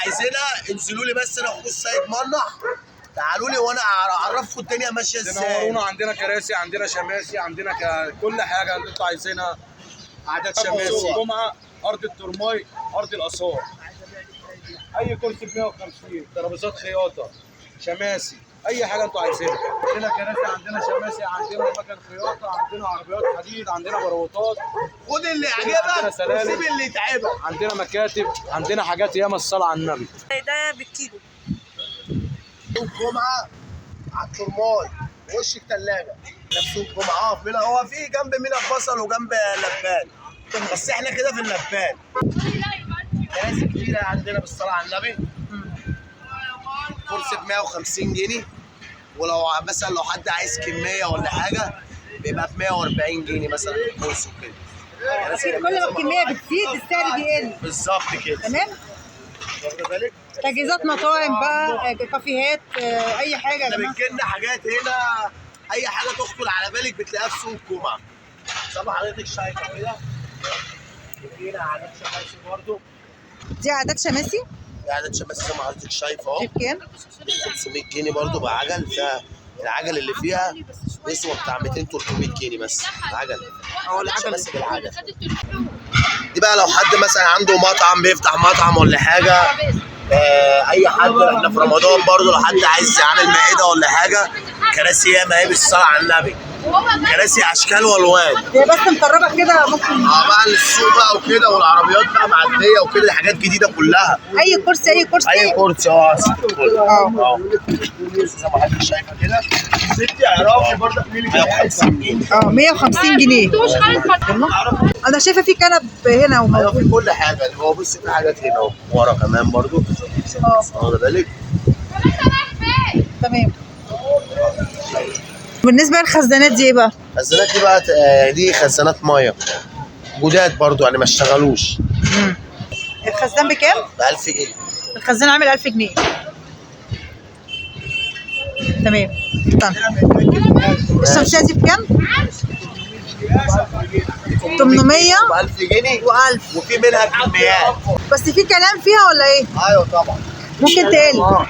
عايزينها انزلوا لي، بس انا اخوك السيد منح، تعالوا لي وانا اعرفكم الدنيا ماشية ازاي. تنورونا، عندنا كراسي، عندنا شماسي، عندنا كل حاجة اللي انتوا عايزينها. عدد شماسي، جمعه، ارض الترماي، ارض الاثار. اي كرسي ب 150، ترابيزات خياطة، شماسي، اي حاجة انتوا عايزينها. عندنا كراسي، عندنا شماسي، عندنا مكان خياطة، عندنا عربيات حديد، عندنا بروتات. خد اللي عندنا يعجبك سلالم. وسيب اللي يتعبك. عندنا مكاتب، عندنا حاجات ياما. الصلاة على النبي. ده بالكيلو. يوم جمعه على الترماي وش الثلاجة، نفس يوم جمعه. في مينا، هو في جنب مينا بصل وجنب لبان، بس احنا كده في اللبان. كراسي كتيرة عندنا بالصلاة على النبي. كرسي ب 150 جنيه، ولو مثلا لو حد عايز كمية ولا حاجة بيبقى ب 140 جنيه مثلا الكرسي وكده. كراسي كل ما الكمية بتزيد السعر بيقل. بالظبط كده. تمام. واخد بالك؟ تجهيزات مطاعم بقى، كافيهات، اي حاجة يا احنا جماعة. بتجيلنا حاجات هنا، اي حاجة تخطر على بالك بتلاقيها في سوق الجمعة. زي ما حضرتك شايفه كده، وفينا عادات شماسي برضه. دي عادات شماسي. في عادات شماسي زي ما حضرتك شايفه اهو. دي بكام؟ 500 جنيه برضه بعجل، فيها العجل اللي فيها يسوى بتاع 200 300 جنيه بس العجل. اه العجل. شماسي بالعجل. دي بقى لو حد مثلا عنده مطعم، بيفتح مطعم ولا حاجة، اي حد. احنا في رمضان برضه لو حد عايز يعمل مائدة ولا حاجة، كراسي ياما اهي بالصلاة على النبي، كراسي اشكال والوان. هي بس مطربه كده ممكن. اه بقى للسوق بقى وكده، والعربيات بقى معدية وكده، حاجات جديدة كلها. اي كرسي، اي كرسي، اي كرسي. اه اه. زي ما حضرتك شايفه كده. ستي اعرفي برضه 150 جنيه. اه 150 جنيه. انا شايفه في كنب هنا ايوه وموجود. في كل حاجة. هو بص في حاجات هنا اهو ورا كمان برضه. اه واخده بالك؟ تمام. بالنسبة للخزانات دي ايه بقى؟ خزانات دي بقى، دي خزانات مية جداد برضو، يعني ما اشتغلوش. الخزان بكام؟ ب 1000 جنيه. الخزان عامل 1000 جنيه. تمام. طب الشمسية دي بكام؟ 800 ب 1000 جنيه و1000. وفي منها كميات. بس في كلام فيها ولا ايه؟ ايوه طبعا. ممكن تقل.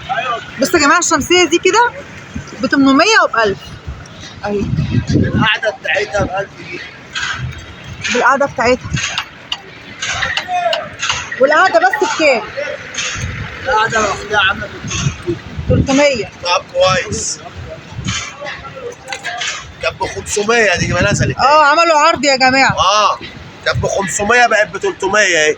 بصوا يا جماعة الشمسية دي كده ب 800 وب 1000 اهي. القعدة بتاعتها ب 1000 جنيه. بالقعده بتاعتها. والقعده بس بكام؟ القعدة لوحدها عامله 300. طب كويس. كانت ب 500 دي ما نزلت. اه عملوا عرض يا جماعة. اه كانت ب 500 بقت ب 300 اهي.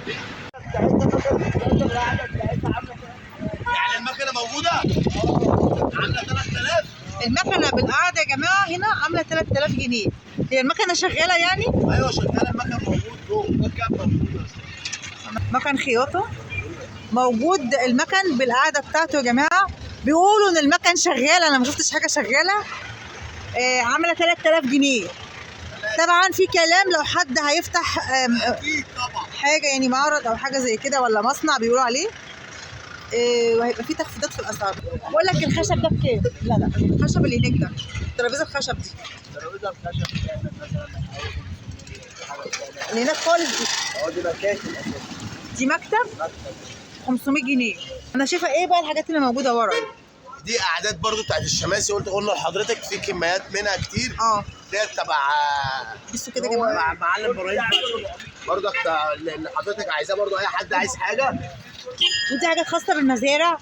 يعني المكنه موجودة عامله 3000. المكنه بالقعده يا جماعة هنا عامله 3000 جنيه. هي المكنه شغالة يعني؟ ايوه شغالة، المكن موجود جوه، المكن موجود يا أستاذ. مكن خياطة موجود، المكن بالقعده بتاعته يا جماعة. بيقولوا ان المكن شغال، انا ما شفتش حاجة شغالة. عامله 3000 جنيه. طبعا في كلام لو حد هيفتح اكيد طبعا حاجة يعني معرض او حاجة زي كده ولا مصنع بيقولوا عليه، وهيبقى في تخفيضات في الاسعار. بقول لك الخشب ده بكام؟ لا لا الخشب اللي هناك ده، الترابيزة الخشب دي الترابيزة الخشب بتاعتنا مثلا اللي هناك خالص دي. اه دي مكاتب اساسا. دي مكتب 500 جنيه. انا شايفه ايه بقى الحاجات اللي موجودة ورا؟ دي اعداد برضو بتاعت الشماسي، قلنا لحضرتك في كميات منها كتير. اه ديت تبع بصوا كده يا جماعة مع معلم ابراهيم برضك اللي حضرتك عايزاه برضو، اي حد عايز حاجة. ودي حاجات خاصة بالمزارع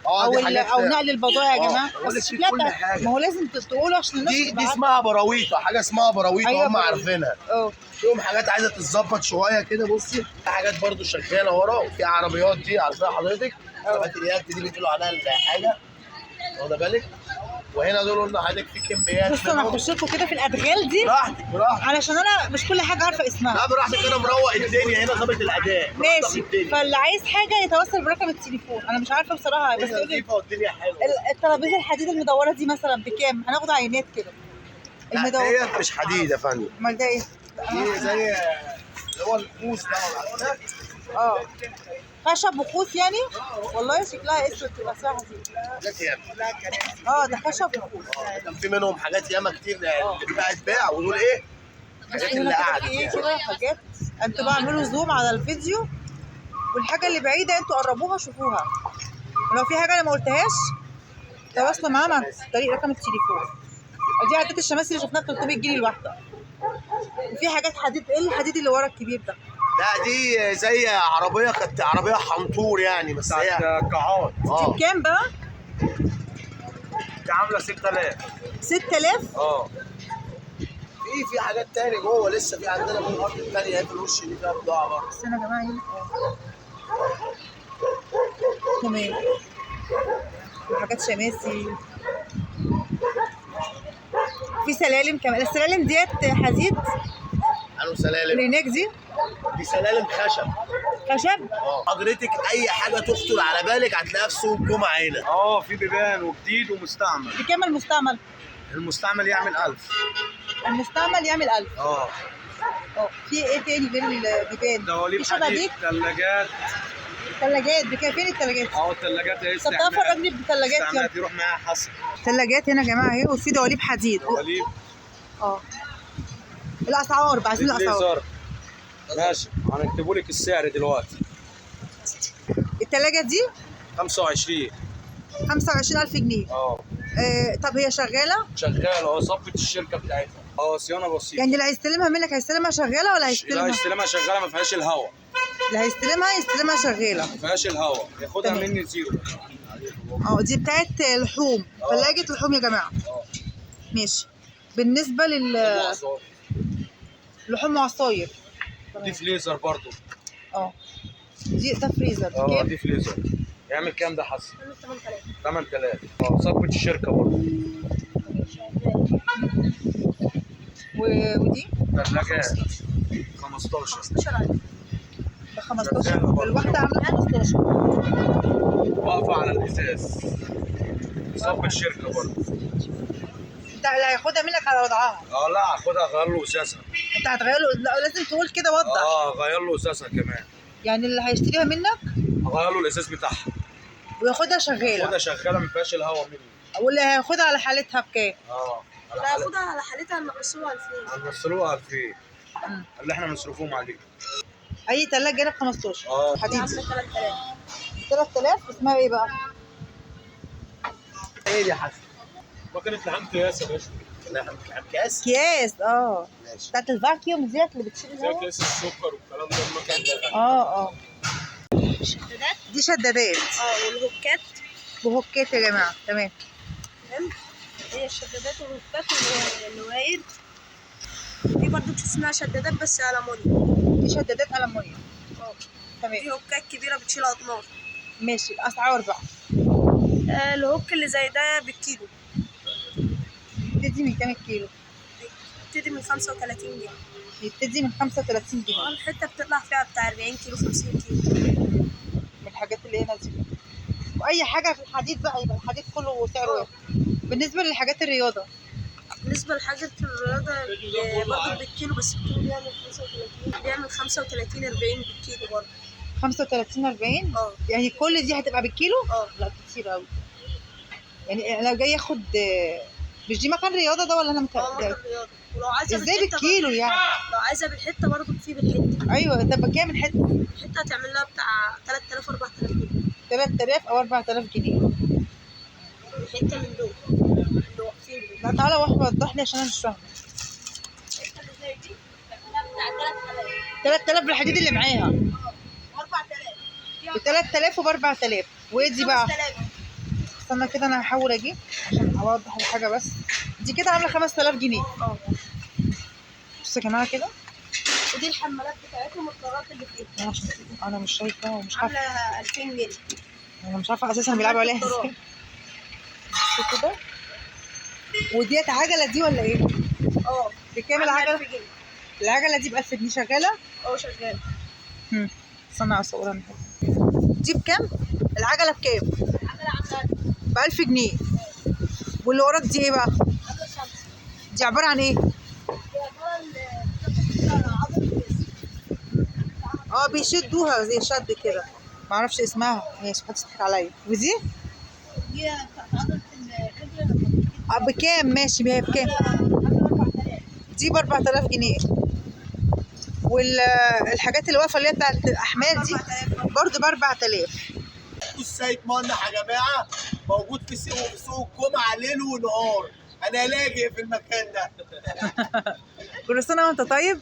اه او دي حاجات او نقل البضائع يا جماعة. بقول لك بس في شكلها كل حاجة. ما هو لازم تقولوا عشان الناس دي تبقى دي عارفة. اسمها براويطه، حاجة اسمها براويطه. أيوة هم براويطة. عارفينها. اه فيهم حاجات عايزه تتظبط شوية كده. بصي في حاجات برضو شغالة ورا، وفي عربيات دي عارفاها حضرتك، عربيات اليد دي اللي بيقولوا عليها الحاجة، واخده بالك؟ وهنا دول قلنا حضرتك في كميات بصوا انا منهم. هخش لكم كده في الادغال دي براحتك براحتك. علشان انا مش كل حاجة عارفه اسمها. لا براحتك، انا مروق الدنيا هنا، ظابط الاداء. ماشي، فاللي عايز حاجة يتواصل برقم التليفون. انا مش عارفه بصراحة، بس يقول لي نظيفة والدنيا حلوة. الترابيزة الحديد المدوره دي مثلا بكام؟ هناخد عينات كده. لا المدوره ديت مش حديد يا فندم، امال ده ايه؟ دي زي اللي هو القوس ده ولا عارفاه؟ اه خشب وخوص يعني؟ والله شكلها اسود تبقى صح دي. حاجات ياما. اه ده خشب وخوص. كان في منهم حاجات ياما كتير اللي بقى اتباع، ودول ايه؟ الحاجات هنا اللي كده قعدت في ايه يعني. كده حاجات. انتوا بقى اعملوا زوم على الفيديو، والحاجة اللي بعيدة انتوا قربوها شوفوها، ولو في حاجة انا ما قلتهاش تواصلوا معاهم عن طريق رقم التليفون. دي عدات الشماسي اللي شفناها ب 300 جنيه الواحدة. وفي حاجات حديد. ايه الحديد اللي ورا الكبير ده؟ لا دي زي عربية، كانت عربية حنطور يعني، بس هي قاعات. دي بكام بقى؟ دي عامله 6000. 6000؟ اه. في حاجات تاني جوه لسه، في عندنا في الارض التانية في الوش دي فيها بضاعة برضه. استنى يا جماعة هنا. تمام. وحاجات شماسي. في سلالم كمان. السلالم ديت حديد؟ قالوا سلالم اللي هناك دي؟ دي سلالم خشب. خشب؟ اه. حضرتك اي حاجة تخطر على بالك هتلاقيها في سوق الجمعة هنا. اه في بيبان وجديد ومستعمل. بكام المستعمل؟ المستعمل يعمل 1000. المستعمل يعمل 1000. اه. اه في ايه تاني غير البيبان؟ دواليب حديد، ثلاجات. ثلاجات بكام؟ فين الثلاجات؟ اه الثلاجات اهي. طب تعالى فرجني بالثلاجات يلا. يروح معاها حصر. ثلاجات هنا يا جماعة اهي، وفي دواليب حديد. دواليب. اه. الاسعار بقى، عايزين الاسعار. ماشي، هنكتبوا لك السعر دلوقتي. الثلاجة دي 25 25000 جنيه. اه. طب هي شغالة؟ شغالة اه، صفت الشركة بتاعتها. اه صيانة بسيطة. يعني اللي هيستلمها منك هيستلمها شغالة ولا هيستلمها؟ لا هيستلمها شغالة، ما فيهاش الهواء. اللي هيستلمها يستلمها شغالة، ما فيهاش الهواء، ياخدها مني زيرو. اه دي بتاعت لحوم، ثلاجه لحوم يا جماعة. ماشي. بالنسبة لل لحوم وعصاير. دي فريزر برضو. اه دي ده فريزر. اه دي فريزر. يعمل كام ده حسن؟ 8000. 8000. اه صفقة الشركة برضه. ودي؟ ثلاجات 15. 15000. ب 15 الواحدة عاملة 15. واقفة على الإزاز. صفقة الشركة برضه. انت اللي هياخدها منك على وضعها. اه لا هاخدها اغير له ازازها. انت هتغير له؟ لا لازم تقول كده وضح. اه غير له ازازها كمان. يعني اللي هيشتريها منك غير له الازاز بتاعها وياخدها شغالة. ياخدها شغالة ما فيهاش الهوا مني. واللي هياخدها على حالتها بكام؟ اه اللي هياخدها على حالتها هنقصوها 2000. هنوصلوها 2000 اللي احنا بنصرفوهم عليه. اي ثلاجه هنا ب 15. اه حديد 3000. 3000 اسمها ايه بقى؟ ايه دي يا حسن؟ مكنة لحام كياس يا باشا. لحام كياس؟ كياس اه. ماشي. بتاعت ال vacuum ديت اللي بتشيل زي كياس السكر والكلام ده المكن ده. اه اه. شدادات؟ دي شدادات. اه والهوكات. وهوكات يا جماعة. تمام. تمام. هي الشدادات والهوكات والنواير. دي برضو اسمها شدادات بس ألمونيوم. دي شدادات ألمونيوم. اه تمام. دي هوكات كبيرة بتشيل أطنان. ماشي. الأسعار بقى. ال hook اللي زي ده بالكيلو. بيبتدي من كام الكيلو؟ بيبتدي من 35 جنيه. بيبتدي من 35 جنيه. الحتة بتطلع فيها بتاع 40 كيلو 50 كيلو. من الحاجات اللي هنا دي. وأي حاجة في الحديد بقى يبقى الحديد كله سعره واحد. بالنسبة للحاجات الرياضة. بالنسبة لحاجة الرياضة برضه بالكيلو، بس الكيلو بيعمل 35، بيعمل 35 40 بالكيلو برضه. 35 40؟ اه. يعني كل دي هتبقى بالكيلو؟ اه. لا كتير قوي. يعني انا جاي اخد، مش دي مكان رياضة ده ولا انا مكان رياضة. ولو عايزه ازاي بالكيلو يعني؟ لو عايزه بالحتة برضه في بالحتة. ايوه. طب بكام الحتة؟ الحتة هتعمل لها بتاع 3000 4000 جنيه. 3000 او 4000 جنيه الحتة من دول اللي واقفين. لا تعالى وضح لي عشان انا مش فاهمه. الحتة اللي زي دي تعمل لها بتاع 3000. 3000 بالحديد اللي معاها. اه 4000. ب 3000 وب 4000. وايه دي بقى؟ استنى كده انا هحاول اجيب عشان اوضح الحاجة بس. دي كده عامله 5000 جنيه. اه بصوا يا جماعة كده. ودي الحمالات بتاعتهم والطارات اللي فيها. انا مش شايفه ومش عارفه. عامله 2000 جنيه. انا مش عارفه اساسا بيلعبوا عليها ازاي. بصوا كده. وديت عجله دي ولا ايه؟ اه. بكام العجلة؟ العجلة دي ب 1000 جنيه. شغالة؟ اه شغالة. استنى اصورها انا. دي بكام؟ العجلة بكام؟ العجلة عامله ب 1000 جنيه. واللي وراك دي ايه بقى؟ عامله 5. دي عبارة عن ايه؟ دي عبارة عن اه بيشدوها زي شد كده، معرفش اسمها. ماشي محدش يضحك عليا. ودي؟ دي بتاعت عضلة الرجل. بكام؟ ماشي هي بكام؟ دي ب 4000 جنيه. والحاجات اللي واقفة اللي هي بتاعت الاحمال دي ب برضو ب 4000. السيد منح يا جماعة موجود في سوق الجمعة ليل ونهار، انا لاجئ في المكان ده. كل سنة وانت طيب،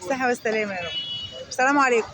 صحة والسلامة يا رب. السلام عليكم.